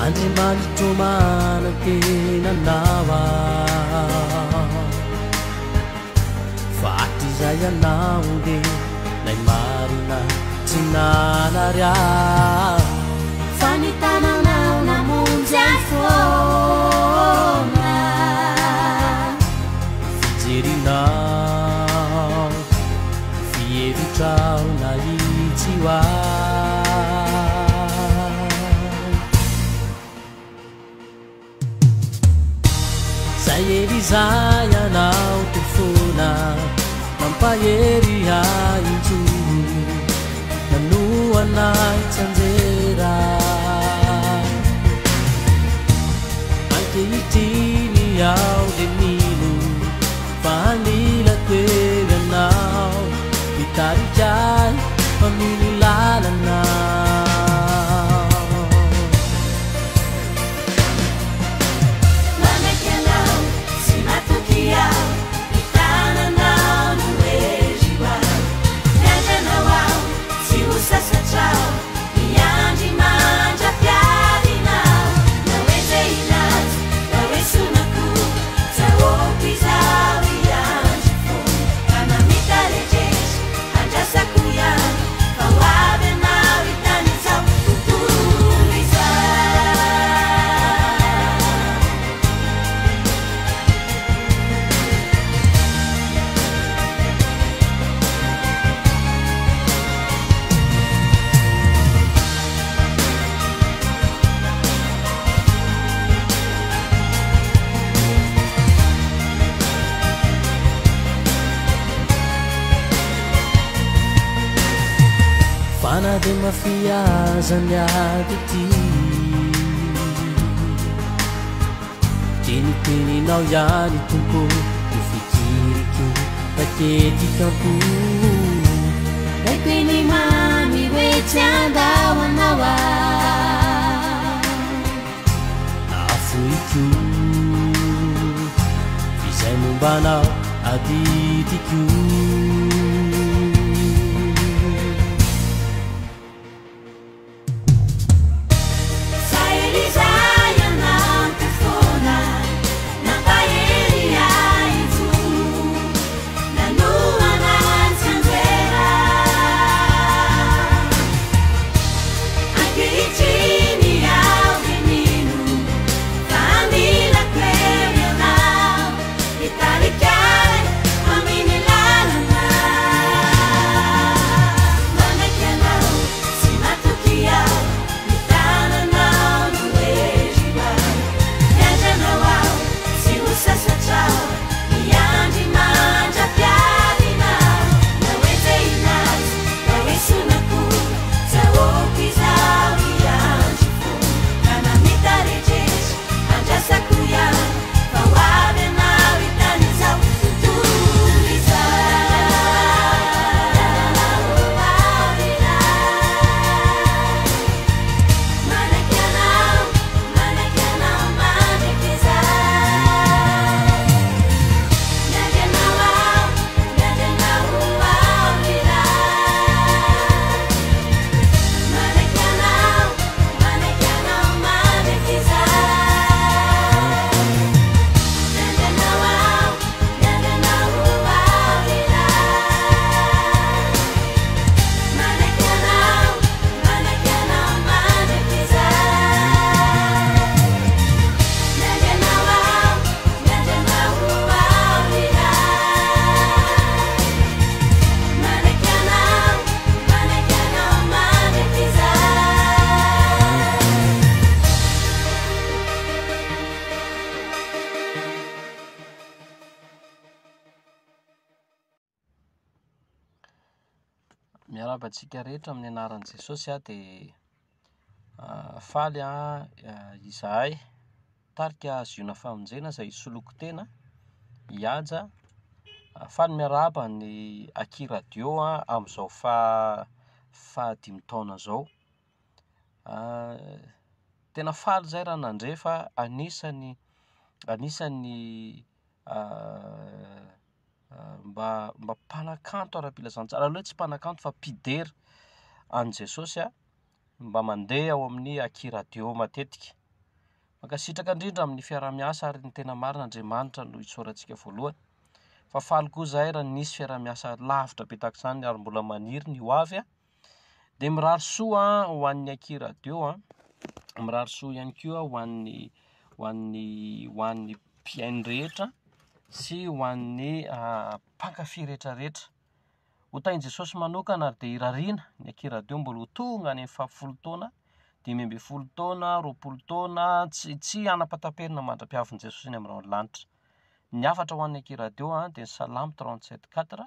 Andriamanitro manantena anao aho Fa hatrizay ianao dia lay marina tsy nanary ahy Fa ny tananao namonjy ahy foana. Fijerinao, fihevitrao nahitsy ho ahy. Zay hery izay ianao teo foana nampahery ahy intsony, nanohana ahy tsy anjera. Ankehitriny aho dia mino fa anilako eo ianao, mitarika ahy mpamin'ny lalana. Manaiky anao sy matoky aho, ny tananao no hery ho ahy. Miandry anao aho, tsy ho sasatra aho, miandry mandra-piavinao. Na ho enjehina aza, na ho esoina koa, tsahoako izaho hiandry foana. Ka na mitaredretra, andrasako ihany, fa ho avy ianao hitany izao tontolo izao. Fa na dia mafy aza ny ady ity, dia ny teninao ihany Tompo no fikiriko raketiko am-po. Ilay teny mamy hoe tsy handao anao aho. Nafoiko f'izay momba anao adidiko. Zahery izay ianao teo foana, nampahery ahy hijoro, nanohana ahy tsy hanjera. Ankehitriny aho dia mino fa anilako eo ianao, mitarika ahy amin'ny lalana. Manaiky anao sy matoky aho, ny tananao no hery ho ahy. Miandry anao aho, tsy ho sasatra aho, miandry mandra-piavinao. Na ho enjehina aza, na ho esoina koa, tsahoako izaho hiandry foana. Ka na mitaredretra, andrasako ihany, fa ho avy ianao hitany izao tontolo izao. Manaiky anao, manaiky anao mandrakizay. Miandry anao aho, miandry anao ho avy iray. Manaiky anao, manaiky anao mandrakizay. Miandry anao aho, miandry anao ho avy iray. Manaiky anao, manaiky anao mandrakizay. Miandry anao aho, miandry anao ho avy iray. Manaiky anao, manaiky anao mandrakizay. Miarahaba antsika rehetra amin'ny anaran'i Jesosy aho dia faly izahay tarika Ziona Famonjena izay hisoloky tena hihaja. Faly miarahaba ny Aky Radio amin'izao fahadimy taona izao. Tena faly izahay raha nandre fa anisan'ny anisan'ny mba mba mpanakanto ara-pilazantsara, aleo tsy mpanakanto fa mpidera an'i Jesosy mba mandeha ao amin'ny Aky Radio matetika. Mankasitraka indrindra amin'ny fiaraha-miasa ary ny tena marina Andriamanitra no isaorantsika voalohany. Fa faly koa izahay raha nisy fiaraha-miasa lavitra be tahaka izany ary mbola maniry ny ho avy. Dia mirary soa ho an'ny Aky Radio, mirary soa ihany koa ho an'ny ho an'ny ho an'ny mpihaino rehetra sy ho an'ny mpankafy rehetrarehetra. Ho tahin'i Jesosy manokana ary dia irariana ny Aky Radio mbola ho tonga any amin'ny fahafolo taona, 15 taona, 20 taona, tsy tsy hanam-pataperina mandra-piavin'i Jesosy eny amin'ny rahon'ny lanitra. Ny hafatra ho an'ny Aky Radio dia ny Salamo 37 4,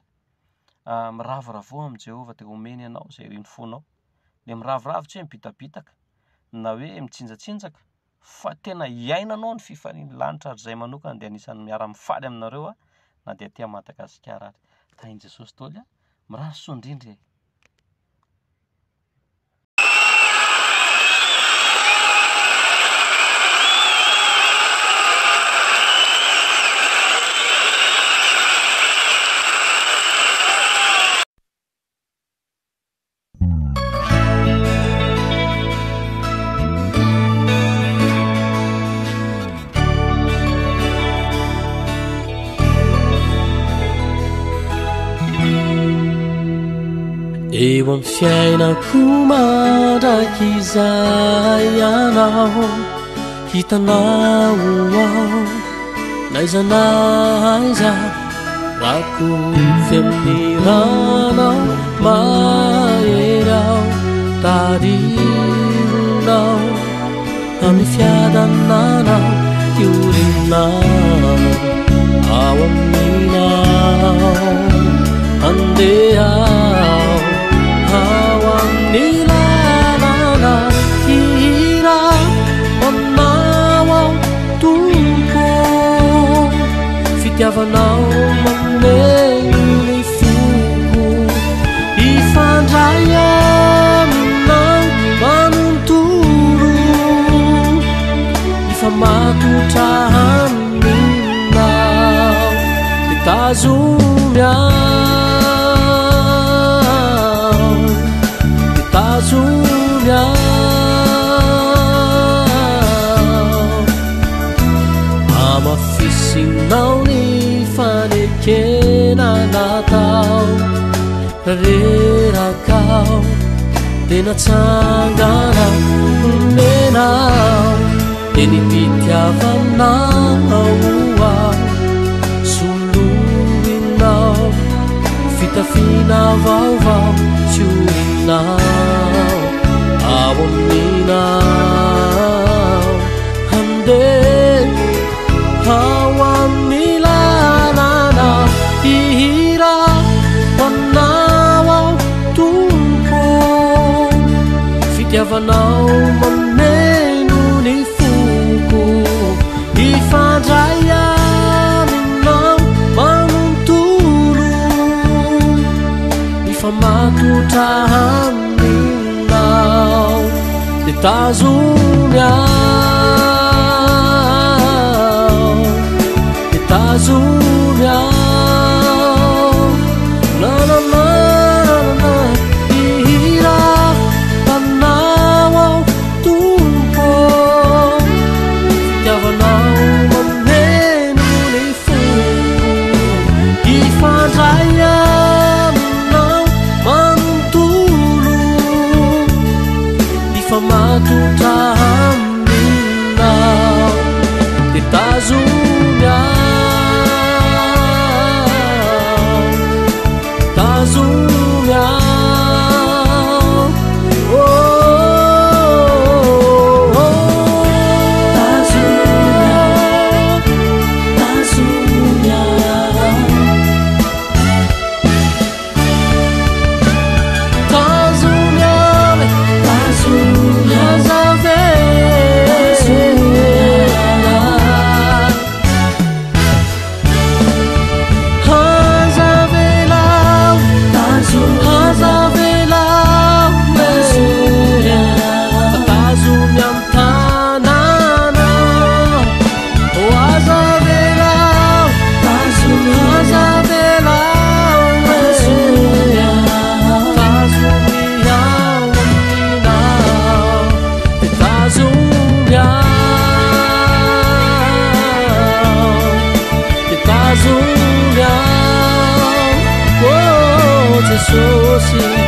miravoravoa amin'i Jehovah dia homeny anao izay irin'ny fonao. Ilay miravoravo tsy hoe mibitabitaka na hoe mitsinjatsinjaka fa tena iainanao ny fifalian'ny lanitra ary izay manokana dia anisan'ny miara-mifaly aminareo aho na dia aty Madagasikara ary. Tahin'i Jesosy daholo a! Mirary soa indrindra e! Eo amin'ny fiainako mandrakizay ianao, hitanao aho n'aiza n'aiza. Rakofy amin'ny ranao mahery aho, tarihinao amin'ny fiadananao, hiorinao ao aminao. Andeha ao amin'ny lalana hihira aminao aho Tompo. Fitiavanao mameno ny foko, hifandray aminao manontolo, hifamatotra aminao, dia tazomy aho, dia tazomy aho. Hamafisinao ny fanekena natao, reraka aho dia natsangana omenao, dia ny fitiavanao ho ahy soloinao fitafiana vaovao tsy orinao ao aminao. Handeha ao amin'ny lalana hihira ho anao aho Tompo, fitiavanao mameno ny foko, hifandray aminao manontolo, hifamatotra aminao, dia tazomy aho, dia tazomy aho. Na na na na na, hihira anao aho Tompo, fitiavanao mameno ny foko, hifandray aminao manontolo, hifamatotra aminao, dia tazomy aho, tazomy aho. Oh, oh, oh. Tazomy aho, tazomy aho. Tazomy aho, tazomy aho. Jesosy.